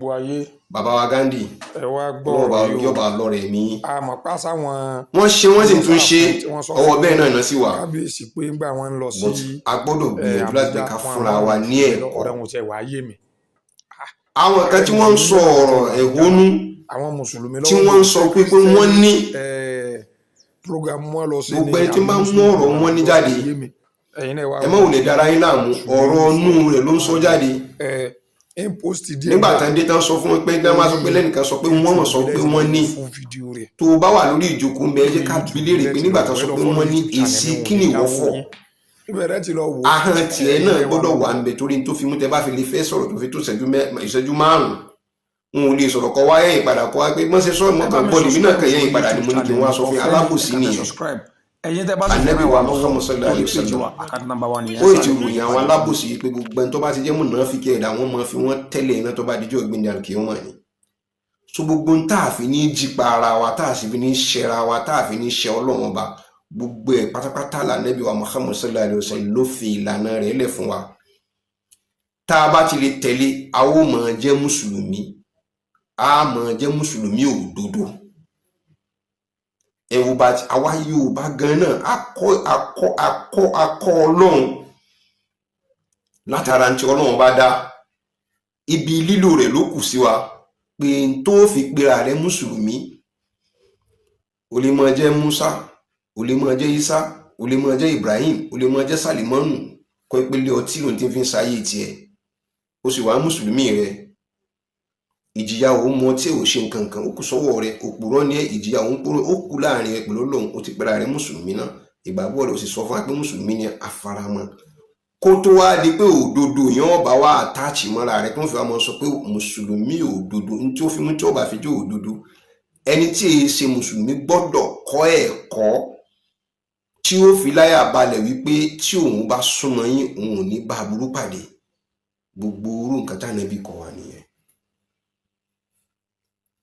Gbogbo ayé, Bàbá wa Gandhi, ẹ wá gbọ́ Ọlọ́run bá ọ̀rọ̀ yìí o. yọba lọ́rẹ̀ mi. Àmọ́ pàṣẹ àwọn Wọ́n ṣe, wọ́n sì tún ṣe. tí wọ́n sọ Ọwọ́ fún bẹ́ẹ̀ náà náà sì wà. kábíyèsí pé ńgbà wọn ń lọ sí But a gbọ́dọ̀ gbìyànjú láti pé Àbújá ká fún fúnra àwọn wa ní ẹ̀kọ́. ọ̀rẹ́ wọn tiẹ̀ wá yé mi. Àwọn kan tí wọ́n ń sọ ọ̀rọ̀ ẹ̀hónú, Àwọn mùsùlùmí tí lọ́wọ́ wọ́n ń sọ pé wọ́n ní program wọn lọ sí. Gbogbo ẹni tí bá ń mú ọ̀rọ̀ wọn ní jáde, Ẹ̀yin náà wá ẹ má wulẹ̀ dára yín láàmú, ọ̀rọ̀ inú rẹ̀ ló ń sọ jáde. Ń post díẹ̀. Nígbà tán dé tán, sọ fún wọn pé dá máa sọ pé lẹ́nìkan sọ pé wọ́n mọ̀ sọ pé wọ́n ní fún fídíò rẹ̀. Tó o bá wà lórí ìjókòó ń bẹ, ẹ jẹ́ ká bi léèrè pé nígbà tán sọ pé wọ́n ní, èsì kí ni ìwọ fọ̀? Ìbẹ̀rẹ̀ ti lọ wò. Ahọ́n tiẹ̀ náà gbọ́dọ̀ wà ń bẹ, torí tó fi mú tẹ bá fi lè fẹ́ sọ̀rọ̀ tó fi tó ìṣẹ́jú 5, n ò lè sọ̀rọ̀ kọ́ wáyé ìpadà kọ́ wá pé mọ́ ṣe sọ́ọ̀ mọ́ kàn gbọ́ lèmi náà kàn yẹn ìpadà ni mo ní kí n wá sọ fún yín. Alábòsí nìyẹn. Ẹ̀yin tẹ́ bá sì Ànábì fẹ́ràn wa wa lọ́wọ́ Muhammad sallallahu lórí alaihi péjì wasallam, wa, account number wa nìyẹn. ó ti ròyìn àwọn alábòsí yìí pé gbogbo ẹni tó bá ti jẹ́ mùnáfíkì ẹ̀dá, wọn máa fi wọ́n tẹ́lẹ̀ iná tó bá dijọ́ ìgbìndì àlùkìyámà ni. So gbogbo ń tá a fi ní jípa ara wa, tá a sì fi ní ṣẹra wa, tá a fi ní ṣẹ Ọlọ́run Ọba, gbogbo ẹ̀ pátápátá l'Ànábì wa Muhammad sallallahu alaihi wasallam ló fi ìlànà rẹ̀ lẹ̀ fún wa. Tá a bá ti lè tẹ̀lé, a ó máa jẹ́ mùsùlùmí, a máa jẹ́ mùsùlùmí òdodo. Ẹ wo bá àwa Yorùbá gan náà, akọ akọ akọ akọ Ọlọ́run látara tí Ọlọ́run bá dá, ibi lílò rẹ̀ ló kù sí wa pé n tó fi pera rẹ̀ mùsùlùmí, o lè máa jẹ́ Musa, o lè máa jẹ́ Isa, o lè máa jẹ́ Ibrahim, o lè máa jẹ́ Salimanu, kọ́ ìpele ọtí lòun ti fi ń sáyé tiẹ̀, o sì wá mùsùlùmí rẹ̀. Ìjìyà òun mọ tí ò ṣe nǹkan kan, ó kù sọ́wọ́ rẹ̀. Òpùrọ́ ní ìjìyà òun kúrò, ó kú láàrin ẹ pẹ̀lú Ọlọ́run. Ó ti pera rẹ̀ mùsùlùmí náà, ìgbàgbọ́ rẹ̀, ó sì sọ fún wa pé mùsùlùmí ni, àfaramọ́. Kó tó wá di pé òdodo yẹn ọba wa àtàchì mọ́ra rẹ̀ tó ń fi wá mọ́ sọ pé mùsùlùmí òdodo ní tí ó fi mú tí ó bá fi jẹ́ òdodo, ẹni tí èyí ṣe mùsùlùmí gbọ́dọ̀ kọ́ ẹ̀kọ́ tí ó fi láyà balẹ̀ wípé tí òun bá súnmọ́ yín, òun ò ní bá aburú pàdé. Gbogbo orú nǹkan tí Ànábì kọ́ wa nìyẹn,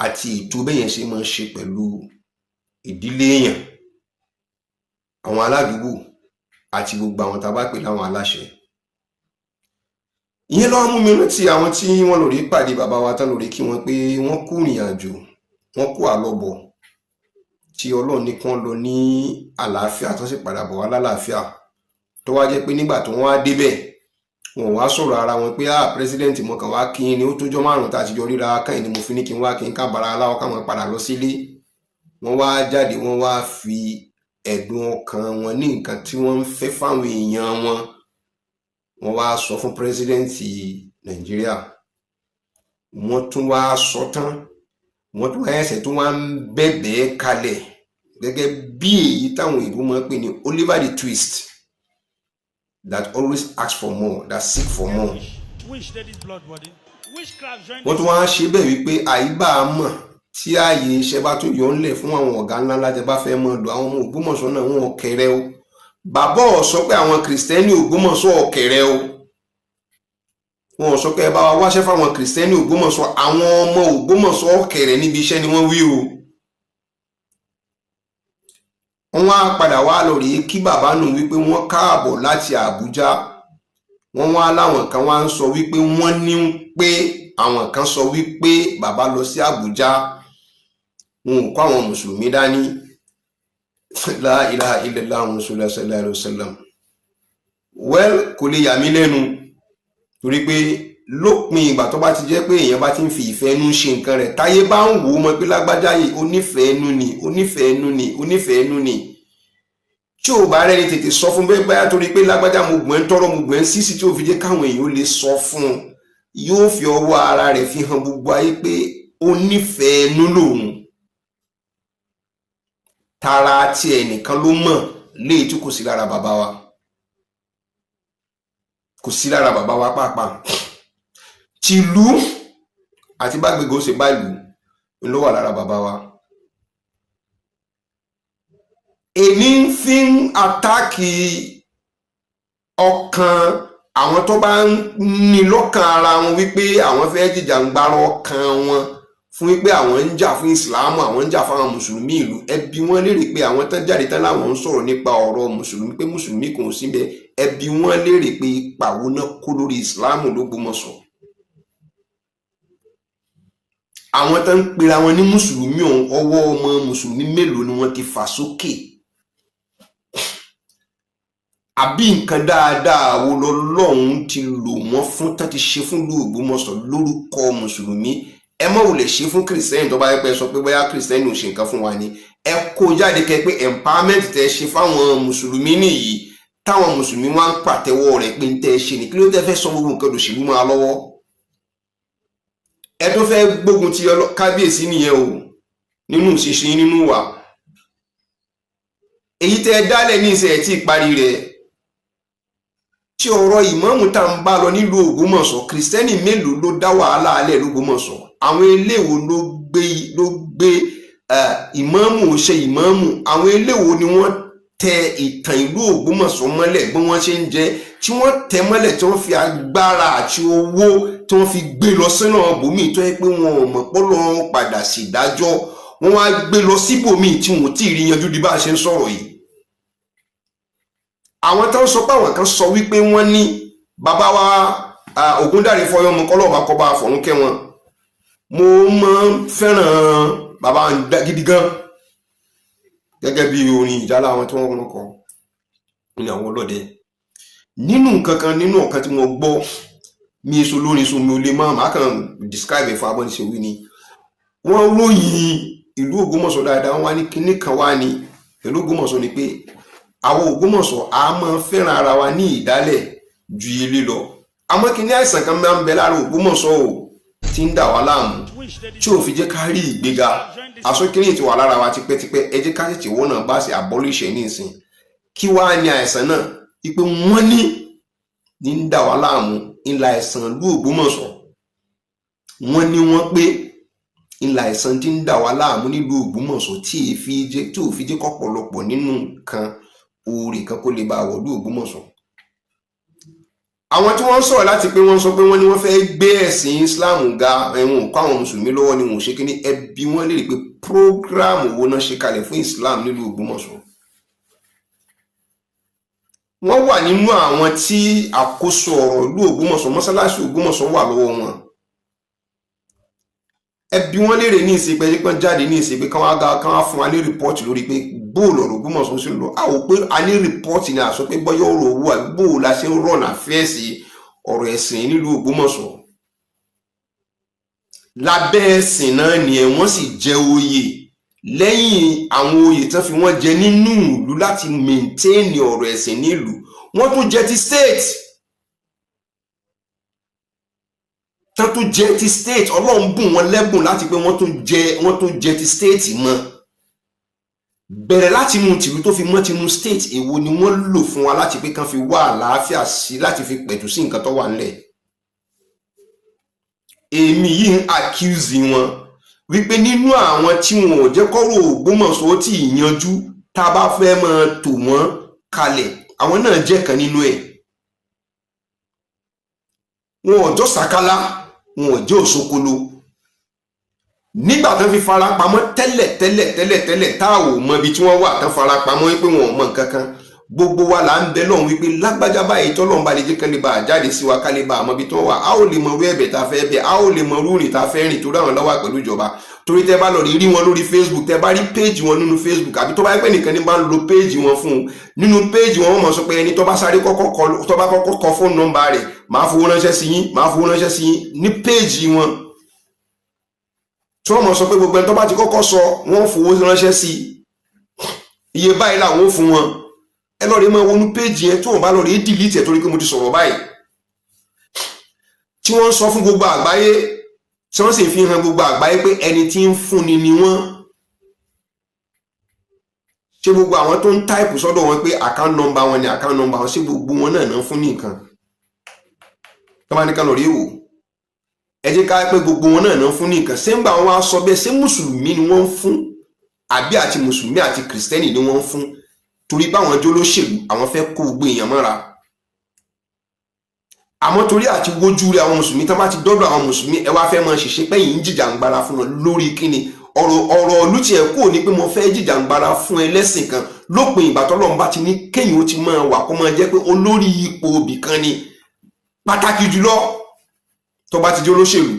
àti ètò bẹ́yẹn ṣe máa ń ṣe pẹ̀lú ìdílé èèyàn, àwọn aládùúgbò àti gbogbo àwọn tá a bá pè láwọn aláṣẹ. Ìyẹn ló wá mú mi rántí àwọn tí wọ́n lò rí pàdé bàbá wa tán lórí kí wọ́n pé wọ́n kú ìrìn àjò, wọ́n kú àlọ́bọ̀ tí Ọlọ́run ní kí wọ́n lọ ní àlàáfíà, tó sì padà bọ̀ wá lálàáfíà. Tó wá jẹ́ pé nígbà tó wọ́n á débẹ̀, wọn wá sọ̀rọ̀ ara wọn pé, "Ah, president, mo kàn wá kí n ni, ó tójọ́ 5 tá a ti jọ ríra káyìn ni mo fi ní kí n wá kí n ká bara aláwọ̀ káwọn padà lọ sílé." Wọ́n wá jáde, wọ́n wá fi ẹ̀dùn ọkàn wọn ní nǹkan tí wọ́n ń fẹ́ fáwọn èèyàn wọn, wọ́n wá sọ fún president Nàìjíríà. Wọ́n tún wá sọ tán, wọ́n tún wá ẹsẹ̀ tó wá ń bẹ̀bẹ̀ kalẹ̀ gẹ́gẹ́ bí èyí táwọn òyìnbó máa ń pè ní Oliver the Twist, that always ask for more, that seek for more. Wọ́n tún wá ṣe bẹ́ẹ̀ wípé àyíbá mọ̀ tí ààyè iṣẹ́ bá tún yọ ńlẹ̀ fún àwọn ọ̀gá ńlá ńlá tẹ́ bá fẹ́ mọ́ lò. Àwọn ọmọ Ògbómọ̀ṣọ́ náà, wọn kẹrẹ o. Bàbá ọ̀ sọ pé àwọn kìrìsìtẹ́nì Ògbómọ̀ṣọ́ ọ̀kẹrẹ o. Wọn ò sọ pé ẹ bá wa wáṣẹ́ fáwọn kìrìsìtẹ́nì Ògbómọ̀ṣọ́. Àwọn ọmọ Ògbómọ̀ṣọ́ ọ̀kẹrẹ níbi iṣẹ́ ni wọ́n wí o. Wọ́n á padà wá lọ rèé kí bàbá nù wípé wọ́n káàbọ̀ láti Àbújá. Wọ́n wá láwọn kan wá ń sọ wípé wọ́n ní pé àwọn kan sọ wípé bàbá lọ sí Àbújá, wọn ò kó àwọn mùsùlùmí dání. La ilaha illallah Rasulullah sallallahu alaihi wasallam. Well, kò lè yà mí lẹ́nu, torí pé lópin ìgbà tó bá ti jẹ́ pé èèyàn bá ti ń fi ìfẹ́ inú ṣe nǹkan rẹ̀, táyé bá ń wò ó mọ̀ pé lágbájá yìí, onífẹ̀ẹ́ inú ni, onífẹ̀ẹ́ inú ni, onífẹ̀ẹ́ inú ni, tí ò bá rẹ́ni tètè sọ fún bẹ́ẹ̀ báyà, torí pé lágbájá, mo gbọ́n ń tọrọ, mo gbọ́n ń sísì, tí ò fi jẹ́ káwọn èèyàn ó lè sọ fún un, yóò fi ọwọ́ ara rẹ̀ fi hàn gbogbo ayé pé onífẹ̀ẹ́ inú lòun, tara tí ẹnìkan ló mọ̀. Léyìí tí kò sí lára bàbá wa, kò sí lára bàbá wa pàápàá. Tìlú àti bágbègbè ó ṣe bá ìlú ló wà lára bàbá wa. Èmi ń fi ń àtáàkì ọkàn àwọn tó bá ń ní lọ́kàn ara wọn wípé àwọn fẹ́ jìjàǹgbara ọkàn wọn fún wípé àwọn ń jà fún ìsìláàmù, àwọn ń jà fáwọn mùsùlùmí ìlú. Ẹbí wọn léèrè pé àwọn tán jáde tán láwọn ń sọ̀rọ̀ nípa ọ̀rọ̀ mùsùlùmí, pé mùsùlùmí kò síbẹ̀, ẹbí wọn léèrè pé ipa wo náà kó lórí ìsìláàmù l'Ógbómọ̀ṣọ́. Àwọn tó ń pera wọn ní mùsùlùmí ọ̀hún, ọwọ́ ọmọ mùsùlùmí mélòó ni wọ́n ti fà sókè? Àbí nǹkan dáadáa wo lọ́lọ́run ti lò wọ́n fún tán ti ṣe fún ìlú Ògbómọ̀ṣọ́ lórúkọ mùsùlùmí? Ẹ má wulẹ̀ ṣe fún kìrìsìtẹ́nì. Tó bá yẹ pé ẹ sọ pé bóyá kìrìsìtẹ́nì ò ṣe nǹkan fún wa ni, ẹ kó jáde kẹ pé empowerment tẹ ṣe fáwọn mùsùlùmí nìyí, táwọn mùsùlùmí wá ń pàtẹ́wọ́ rẹ̀ pé ń tẹ́ ṣe ni. Kí ló tẹ́ fẹ́ sọ gbogbo nǹkan dòṣèlú máa lọ́wọ́? Ẹ tó fẹ́ gbógun ti kábíyèsí nìyẹn o, nínú ìṣinṣin, nínú wà èyí tẹ́ ẹ dálẹ̀ ní ìṣe ẹ̀ tí ì parí rẹ̀. Tí ọ̀rọ̀ ìmáàmù tá ń bá lọ nílùú Ògbómọ̀ṣọ́, kìrìsìtẹ́nì mélòó ló dá wàhálà alẹ́ lÓgbómọ̀ṣọ́? Àwọn eléwo ló gbé ìmáàmù ṣe ìmáàmù? Àwọn eléwo ni wọ́n tẹ ìtàn ìlú Ògbómọ̀ṣọ́ mọ́lẹ̀ bí wọ́n ṣe ń jẹ́, tí wọ́n tẹ mọ́lẹ̀, tí wọ́n fi agbára àti owó tí wọ́n fi gbé lọ sínú ọbòmíì, tó yẹ pé wọn ò mọ̀ pọ́lọ́ padà sí ìdájọ́, wọ́n wá gbé lọ síbòmíì tí wọn ò tí ì rí yanjú di bá a ṣe ń sọ̀rọ̀ yìí? Àwọn tó ń sọ pé àwọn kan sọ wípé wọ́n ní bàbá wa Ògúndàrí Fọyánmu, kọ́lọ́ọ̀bá kọ́ba àfọ̀rún kẹ́ wọn. Mo máa ń fẹ́ràn bàbá gidi gan, gẹ́gẹ́ bí orin ìjálá àwọn tí wọ́n kọ ní àwọn ọlọ́dẹ. Nínú nǹkan kan, nínú ọ̀kan tí mo gbọ́, mi èso lórin so mi ò lè má màá kàn describe ẹ̀ fún abọ́ni ṣe wí ni. Wọ́n ròyìn ìlú Ògbómọ̀ṣọ́ dáadáa. Wọ́n wá ní kinní kan wá ní ìlú Ògbómọ̀ṣọ́ ni pé àwọn Ògbómọ̀ṣọ́ a máa fẹ́ràn ara wa ní ìdálẹ̀ ju ilé lọ, àmọ́ kinní àìsàn kan máa ń bẹ lára Ògbómọ̀ṣọ́ o tí ń dà wá láàmú, tí ò fi jẹ́ ká rí ìgbéga. Àsọkiri ti wà lára wa tipẹ́tipẹ́. Ẹ jẹ́ ká tètè wọ́n náà bá ṣe abolish ní ìsìn. Kí wàá ní àìsàn náà? Wípé wọ́n ní ń dà wá láàmú ńlá àìsàn ìlú Ògbómọ̀ṣọ́. Wọ́n ní wọ́n pé ńlá àìsàn tí ń dà wá láàmú nílùú Ògbómọ̀ṣọ́, tí èéfi jẹ́ tí ò fi jẹ́ kọ́pọ̀lọpọ̀ nínú nǹkan oore kan kó lè bá wọ̀lú Ògbómọ̀ṣọ́. Àwọn tí wọ́n ń sọ̀rọ̀ láti pé wọ́n sọ pé wọ́n ní wọ́n fẹ́ gbé ẹ̀sìn Islam ga, ẹ̀wọ̀n kó àwọn mùsùlùmí lọ́wọ́ ni wọ́n ṣe kíní. Ẹbí wọ́n lè rí pé program wo náà ṣe kalẹ̀ fún Islam nílùú Ògbómọ̀ṣọ́? Wọ́n wà nínú àwọn tí àkóso ọ̀rọ̀ ìlú Ògbómọ̀ṣọ́, mọ́sálásí Ògbómọ̀ṣọ́ wà lọ́wọ́ wọn. Ẹbí wọn léèrè ní ìsìn pé pọ́n jáde ní ìsìn pé káwọn á fún wa ní report lórí pé bóòlù ọ̀rọ̀ Ògbómọ̀ṣọ́ sí lọ. A ò pé a ní report ni, àsọ pé bọ́yọ̀ ọ̀rọ̀ owó àbí bóòlù la ṣe ń rọ̀nà fẹ́ẹ̀sì ọ̀rọ̀ ẹ̀sìn nílùú Ògbómọ̀ṣọ́. Lábẹ́ ẹ̀sìn náà ni ẹ̀ wọ́n sì jẹ oyè. Lẹ́yìn àwọn oyè tán fi wọ́n jẹ nínú ìlú láti maintain ọ̀rọ̀ ẹ̀sìn nílùú, wọ́n tún jẹ ti state tán tún jẹ ti state. Ọlọ́run bùn wọn lẹ́bùn láti pé wọ́n tún jẹ ti state mọ́, bẹ̀rẹ̀ láti inú tìlú tó fi mọ́ tinú state. Èwo ni wọ́n lò fún wa láti pé kán fi wá àlàáfíà sí, láti fi pẹ̀tù sí nǹkan tó wà nílẹ̀? Èmi yìí ń accuse wọn wípé nínú àwọn tí wọn ò jẹ́ kọ́rọ̀ Ògbómọ̀ṣọ́ tí ì yanjú, tá a bá fẹ́ máa tò wọ́n kalẹ̀, àwọn náà jẹ́ kan nínú ẹ̀. Wọn ò jọ sàkálà, wọn ò jẹ́ òṣokolo nígbà tán fi fara pamọ́ tẹ́lẹ̀ tẹ́lẹ̀ tẹ́lẹ̀ tẹ́lẹ̀, tá ò mọ ibi tí wọ́n wà tán fara pamọ́ wípé wọn ò mọ nǹkan kan. Gbogbo wa là ń bẹ lọ́hùn wípé lágbájá báyìí, tọ́lọ́hún bá lè jẹ́ kán lè bá a jáde sí wa, ká lè bá a mọ ibi tó wà, a ó lè mọ irú ẹ̀bẹ̀ tá a fẹ́ bẹ̀, a ó lè mọ irú ìrìn tá a fẹ́ rìn, torí àwọn lọ́wọ́ pẹ̀lú ìjọba. Torí tẹ́ bá lọ rí wọn lórí Facebook, tẹ́ bá rí page wọn nínú Facebook, àbí tó bá yẹ pé nìkan ní bá ń lo page wọn fún un nínú page wọn, wọ́n mọ̀ sọ pé ẹni tó bá sáré kọ́kọ́ kọ, tó bá kọ́kọ́ kọ phone number rẹ̀, máa fowó ránṣẹ́ sí yín, máa fowó ránṣẹ́ sí yín ní page wọn, tí wọ́n mọ̀ sọ pé gbogbo ẹni tó bá ti kọ́kọ́ sọ, wọ́n fowó ránṣẹ́ sí iye báyìí làwọn ò fún wọn. Ẹ lọ́ọ́ rí máa wọnú page yẹn, tí wọ́n bá lọ́ọ́ rí delete ẹ̀, torí pé mo ti sọ̀rọ̀ báyìí, tí wọ́n ń sọ fún gbogbo àgbáyé, tí wọ́n sì fi hàn gbogbo àgbáyé pé ẹni tí ń fúnni ni wọ́n. Ṣé gbogbo àwọn tó ń type sọ́dọ̀ wọn pé account number wọn ni account number wọn, ṣé gbogbo wọn náà náà fún ní nǹkan tó bá ní ká lọ rí wò? Ẹ jẹ́ ká pé gbogbo wọn náà náà fún ní nǹkan. Ṣé ń gbà wọn wá sọ bẹ́ẹ̀, ṣé mùsùlùmí ni wọ́n ń fún, àbí àti mùsùlùmí àti kìrìsìtẹ́nì ni wọ́n ń fún? Torí báwọn jólóṣèlú, àwọn fẹ́ kó gbogbo èèyàn mọ́ra, àmọ́ torí àti wojú rẹ àwọn mùsùlùmí, tán bá ti dọ́dọ̀ àwọn mùsùlùmí, ẹ wá fẹ́ máa ṣèṣe pé yìí ń jìjàǹgbara fún wọn lórí kíni? Ọ̀rọ̀ ọ̀lú tiẹ̀ kúrò ní pé mo fẹ́ jìjàǹgbara fún ẹlẹ́sìn kan. Lópin ìgbà tọ́lọ́run bá ti ní kéèyàn ó ti máa wà, kó máa jẹ́ pé olórí ipò òbí kan ni, pàtàkì jùlọ tó bá ti jẹ́ olóṣèlú.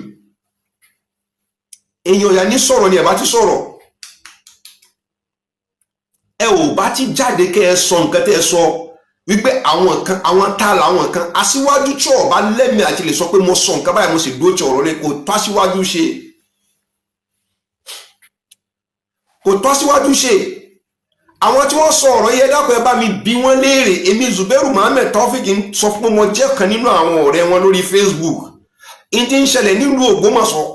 Èèyàn ìyá ní sọ̀rọ̀ ni ẹ̀ bá ti sọ̀rọ̀, ẹ ò bá ti jáde kẹ́ ẹ sọ nǹkan tẹ́ ẹ sọ wípé àwọn kan, àwọn tá làwọn kan. Aṣíwájú tí ó bá lẹ́mìí àti lè sọ pé mo sọ nǹkan báyìí, mo sì dúró ti ọ̀rọ̀ rẹ, kò tó aṣíwájú ṣe, kò tó aṣíwájú ṣe. Àwọn tí wọ́n sọ ọ̀rọ̀ yẹn, dákun, ẹ bá mi bí wọ́n léèrè. Èmi Zubairu Muhammed Taofeek ń sọ fún wọn, jẹ́ kan nínú àwọn ọ̀rẹ́ wọn lórí Facebook. N ti ń ṣẹlẹ̀ nílùú Ògbómọ̀ṣọ́,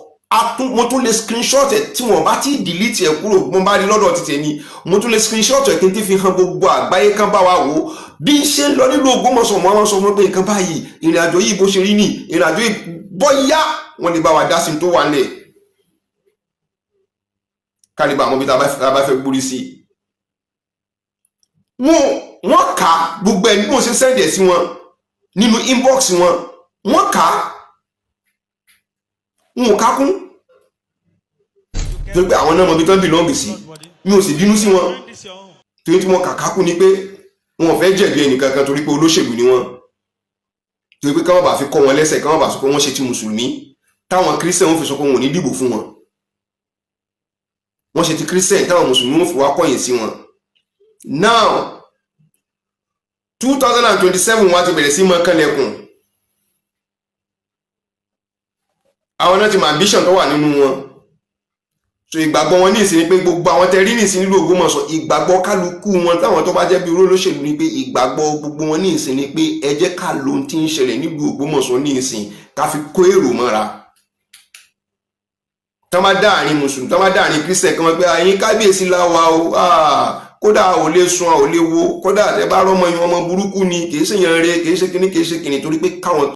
mo tún lè screenshot ẹ̀ tí wọ́n bá ti delete ẹ̀ kúrò. Mo bá rí lọ́dọ̀ ti tèmi, mo tún lè screenshot ẹ̀ kí n ti fi hàn gbogbo àgbáyé kan bá wa wò ó bí n ṣe ń lọ nílùú Ògbómọ̀ṣọ́. Mo máa ń sọ fún pé nǹkan báyìí, ìrìn àjò yìí, bó ṣe rí ní ìrìn àjò yìí, bóyá wọ́n lè bá wa dá sí tó wà nílẹ̀ kálíbà àwọn ibi tá a bá fẹ́ gbórí sí. Wọ́n kà gbogbo ẹ̀ bí mo ṣe send ẹ̀ sí wọn nínú inbox wọn. Wọ́n kà á, wọn ò kákún, torí pé àwọn náà mọ ibi tán belong sí. Mi ò sì bínú sí wọn, torí tí wọn kà kákún ni pé wọn ò fẹ́ jẹ̀bi ẹnìkankan, torí pé olóṣèlú ni wọ́n, torí pé káwọn bá fi kọ́ wọn lẹ́sẹ̀, káwọn bá sọ pé wọ́n ṣe ti mùsùlùmí, táwọn kírísítẹ̀ wọn fi sọ pé wọn ò ní dìbò fún wọn. Wọ́n ṣe ti kírísítẹ̀, táwọn mùsùlùmí wọn fi wá kọ̀yìn sí wọn. Now, 2027, wọn ti bẹ̀rẹ̀ sí mọ́ kánlẹ̀kùn. Àwọn náà ti mọ ambition tó wà nínú wọn. So ìgbàgbọ́ wọn ní ìsìn pé gbogbo àwọn tẹ rí ní ìsìn nílùú Ògbómọ̀ṣọ́, ìgbàgbọ́ kálukú wọn táwọn tó bá jẹ́ bí olóṣèlú ni pé ìgbàgbọ́ gbogbo wọn ní ìsìn ni pé ẹ jẹ́ ká lo ohun tí ń ṣẹlẹ̀ nílùú Ògbómọ̀ṣọ́ ní ìsìn, ká fi kó èrò mọ́ra. Tán bá dáàrin mùsùlùmí, tán bá dáàrin kírísítẹ̀ kan, pé àyín kábíyèsí láwa o, kódà ò lè sun, ò lè wo, kódà ẹ bá rọmọ yín, ọmọ burúkú ni, kì í ṣèyàn rẹ, kì í ṣe kíní, kì í ṣe kíní, torí pé káwọn